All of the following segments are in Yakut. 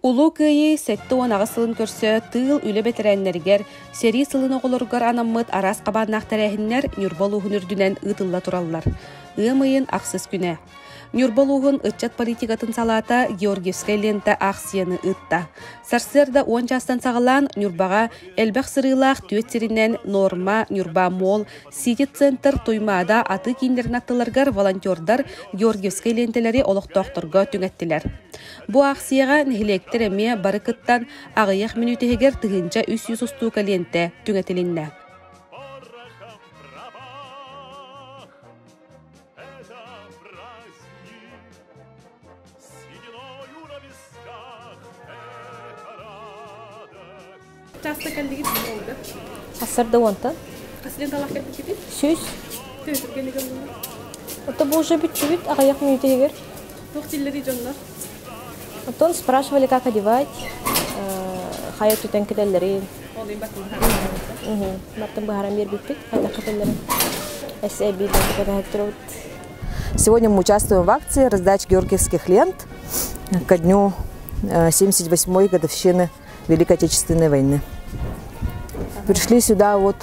Улуу Кыайыы 78 сылын көрсө тыыл үлэ бэтэрээннэригэр, сэрии сылын оҕолоругар анаммыт араас хабааннаах тэрээһиннэр Ньурба улууһун үрдүнэн ыытылла тураллар. Ыам ыйын ахсыс күнэ. Ньурба улууһун ыччат политикатын салаата Георгиевскай лента аахсыйаны ыытта. Сарсыарда 10 чаастан саҕалаан Ньурбаҕа элбэх сырыылаах түөрт сиринэн Норма, Ньурба Молл, Сити-центр, Туймаада атыы кииннэрин аттыларыгар волонтердар Георгиевскай лиэнтэлэри олохтоохторго түҥэттилэр. Бу аахсыйаҕа нэһилиэктэр эмиэ бары кыттан, аҕыйах мүнүүтэ иһигэр 1300 устуука лиэнтэ түҥэтилиннэ. Часто кэллигит буолга? Сарсыарда уонтан. Хас ленталаах кэлбиккитий? 100. Төһө булла? Это бу уже бүттүбүт аҕыйах мүнүүтэ Туох дииллэрий дьоннор? Оттон спрашивали, как одевать, хайа түтэн кэтэллэрин. Ол баттын быһааран Баттын быһааран биэрбиппит, хайдах кэтэллэрин. Эссе биир Сегодня мы участвуем в акции раздачи георгиевских лент ко дню 78-й годовщины Великой Отечественной войны. Пришли сюда вот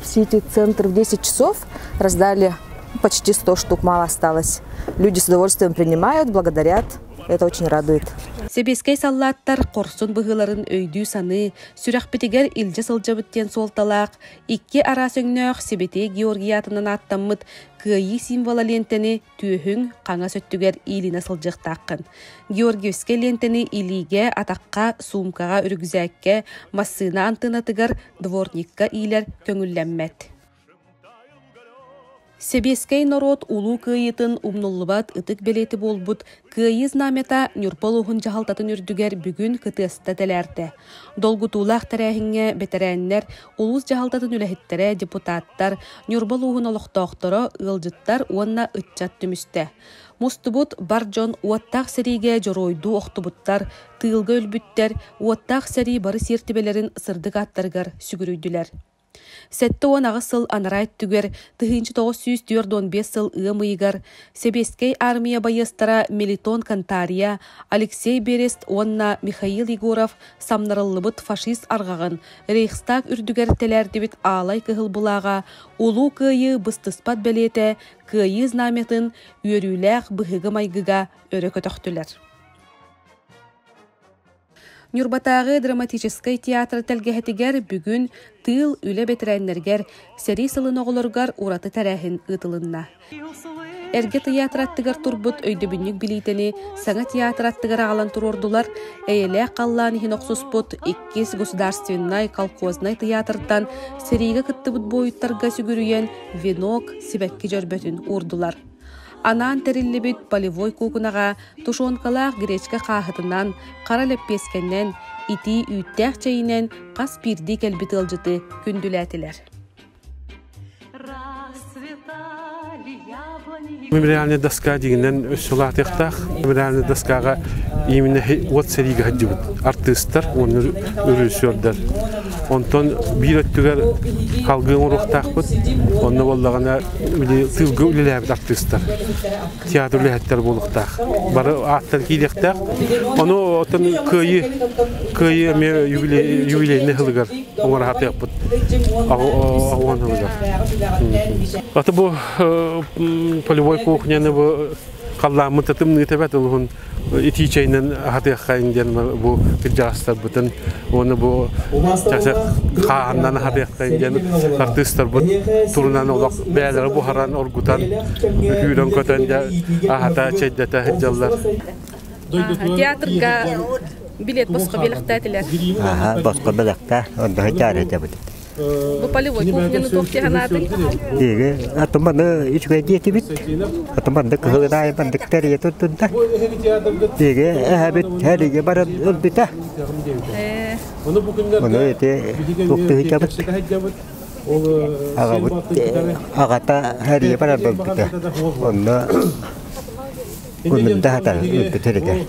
в Сити-центр в 10 часов, раздали почти 100 штук, мало осталось. Люди с удовольствием принимают, благодарят. Это очень радует. Сэбиэскэй саллааттар хорсун быһыыларын өйдүү-саныы, сүрэхпитигэр илдьэ сылдьабыт диэн суолталаах, икки араас өҥнөөх Сибэтиэй Георгий аатынан ааттаммыт Кыайыы символа лиэнтэни түөһүҥ хаҥас өттүгэр иилинэ сылдьыахтааххын. Георгиевскай лиэнтэни илиигэ, атахха, суумкаҕа, үрүкзээккэ, массыына антыанатыгар, дворникка иилэр көҥүллэммэт. Сэбиэскэй норуот Улуу Кыайыытын умнуллубат ытык бэлиэтэ буолбут Кыайыы знамята Ньурба улууһун дьаһалтатын үрдүгэр бүгүн кытыаста тэлээрдэ. Долгутуулаах тэрээһиҥҥэ бэтэрээннэр, улуус дьаһалтатын үлэһиттэрэ, депутаттар, Ньурба улууһун олохтоохторо, ыалдьыттар уонна ыччат түмүстэ. Мустубут бар дьон уоттаах сэриигэ дьоруойдуу охтубуттар, тыылга өлбүттэр, уоттаах сэрии бары сиэртибэлэрин сырдык ааттарыгар сүгүрүйдүлэр. 78 сыл анараа өттүгэр 1945 сыл ыам ыйыгар Сэбиэскэй Аармыйа байыастара Мелитон Кантария, Алексей Берест уонна Михаил Егоров самнарыллыбыт фашист арҕаҕын Рейхстаг үрдүгэр тэлээрдибит аалай кыһыл былааҕа Улуу Кыайыы быстыспат бэлиэтэ Кыайыы знамятын үөрүүлээх быһыыга-майгыга өрө көтөхтүлэр. Ньурбатааҕы драматическай театр тэлгэһэтигэр бүгүн тыыл үлэ бэтэрээннэригэр сэрии сылын оҕолоругар ураты тэрээһин ыытылынна. Эргэ тыйаатыр аттыгар турбут өйдөбүнньүк билиитэни саҥа театр аттыгар аҕалан туруордулар, эйэлээх халлаан иһин охсуспут иккис государственнай колхознай тыйаатыртан сэриигэ кыттыбыт буойуттарга сүгүрүйэн венок, сибэкки дьөрбөтүн уурдулар. Анаан тэриллибит полевой куукунаҕа тушенкалаах гречка хааһытынан, хара лэппиэскэнэн, итии үүттээх чэйинэн хас биирдии кэлбит ыалдьыты күндүлээтилэр. Мемориальная доска дигинен өссө улаатыахтаах. Мемориальная доскаҕа именно уот сэриигэ сылдьыбыт артыыстар уонна режиссердар. Онтон биир өттүгэр халгыы оҥоруохтаахпыт. Онно буоллаҕына тыылга үлэлээбит артыыстар. Театр үлэһиттэр буолуохтаах. Бары ааттар киириэхтээх. Ону оттон кыайыы кыайыы эмиэ юбилейный сылыгар оҥоро сатыахпыт. Оҕуон сылыгар. Аты бу полевой кухняны бу халлааммыт тымныыта бэт улуһун итии чэйинэн аһатыаххайын диэн бу кырдьаҕастарбытын уонна бу хааһыннан аһатыаххайын диэн артыыстарбыт турунан олох бэйэлэрэ буһаран оргутан үүрэн көтөн дьэ аһата чэйдэтэ сылдьаллар. Театрга билет босхо бэлэхтээтилэр. Аха, босхо бэлэхтээ, онно чаар этебит. Бу полевой кухняны туох диэханаатыҥ? Диги, атыманы үчүгэй диэтибит. Атыманды кыһылынаайы мандык тэрийэ туттунда. Диги, эһэбит хэриге баран ылбыта. Ону эти туктуһутабыт. Аҕабыт аҕата хэрие баран ылбыта. Онно күнүнда хатар ылбыт эригэр.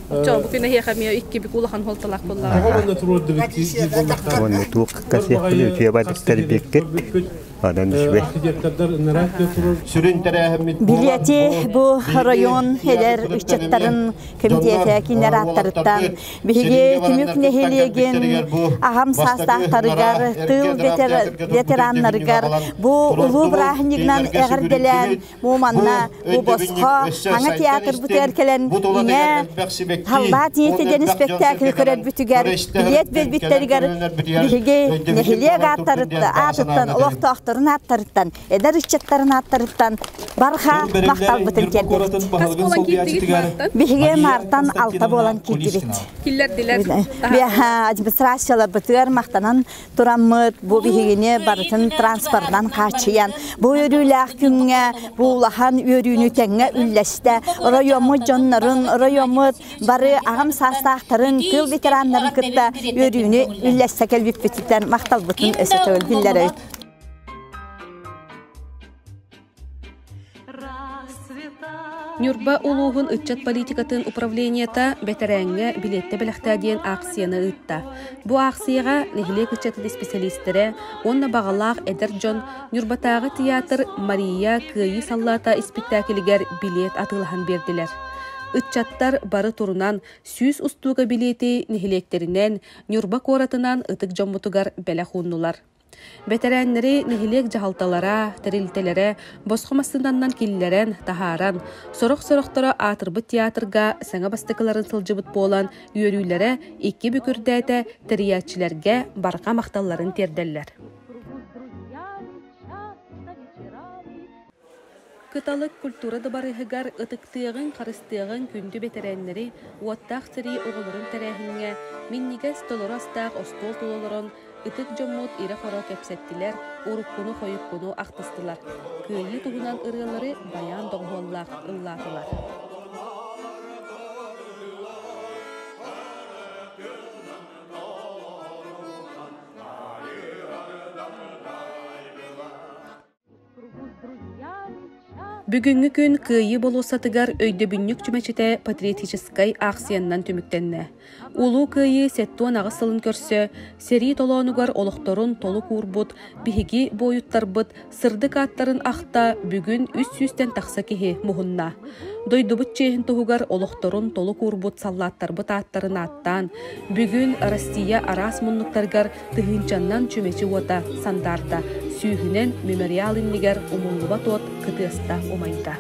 Чоо, бу күн эһиэхэ эмиэ икки бүк улахан холталаах буоллаҕа. Уонна туох касыахпын үтүө бардыктар биккит. Онон үчүгэй. Сүрүн тэрээһиммит Билиэти бу район эдэр ыччаттарын комитета кинилэр ааттарыттан биһиги Түмүк нэһилиэгин аҕам саастаахтарыгар, тыыл ветераннарыгар бу улуу бырааһынньыгынан эҕэрдэлээн бу манна бу босхо аҥа театрбытыгар кэлэн иҥэ халлаат ийэтэ диэн спектакль көрөрбүтүгэр билиэт биэрбиттэригэр биһиги нэһилиэк ааттарыттан олохтоохторун ааттарыттан эдэр ыччаттарын ааттарыттан барҕа махталбытын тиэрдэбит. Биһиги мартан алта буолан киирдибит. Киллэрдилэр. Администрацияларбытыгар махтанан тураммыт, бу биһигини барытын транспортынан хааччыйан, бу үөрүүлээх күҥҥэ, бу улахан үөрүүнү тэҥҥэ үллэстэ, оройуоммут дьоннорун, оройуоммут бары аҕам саастаахтарын, тыыл ветераннарын кытта үөрүүнү үллэстэ кэлбиппититтэн махталбытын өссө төгүл биллэрэбит. Ньурба улууһун ыччат политикатын управлениета бэтэрээҥҥэ билиэттэ бэлэхтээ диэн аахсыйаны ыытта. Бу аахсыйаҕа нэһилиэк ыччатын исписэлиистэрэ уонна баҕалаах эдэр дьон Ньурбатааҕы театр «Мария Кыайыы саллаата» испиктээкилигэр билиэт атыылаһан биэрдилэр. Ыччаттар бары турунан 100 устууга билиэти нэһилиэктэринэн, Ньурба куоратынан ытык дьоммутугар бэлэх ууннулар. Бэтэрээннэри нэһилиэк дьаһалталара, тэрилтэлэрэ босхо массыынаннан киллэрэн, таһааран, сорох-сорохторо аатырбыт театрга саҥа бастакыларын сылдьыбыт буолан, үөрүүлэрэ икки бүкүрдээтэ тэрийээччилэргэ барҕа махталларын тиэрдэллэр. Кыталык культура дыбарыһыгар ытыктыаҕыҥ, харыстыаҕыҥ күндү бэтэрээннэри, уоттаах сэрии оҕолорун тэрээһиҥҥэ минньигэс толору астаах остуол тула олорон ытык дьоммут ирэ-хоро кэпсэттилэр, уруккуну-хойуккуну ахтыстылар, кыайыы туһунан ырыалары байаан доҕуһуоллаах ыллаатылар. Бүгүҥҥү күн Кыайыы болуоссатыгар өйдөбүнньүк чүмэчитэ патриотическай аахсыйаннан түмүктэннэ. Улуу Кыайыы 78 сылын көрсө сэрии толоонугар олохторун толук уурбут биһиги буойуттарбыт сырдык ааттарын ахта бүгүн үс сүүстэн тахса киһи муһунна. Дойдубут чиэһин туһугар олохторун толук уурбут саллааттарбыт ааттарын ааттаан, бүгүн Россия араас муннуктарыгар тыһыынчаннан чүмэчи уота сандаарда, сүүһүнэн мемориал иннигэр умуллубат уот кытыаста умайда.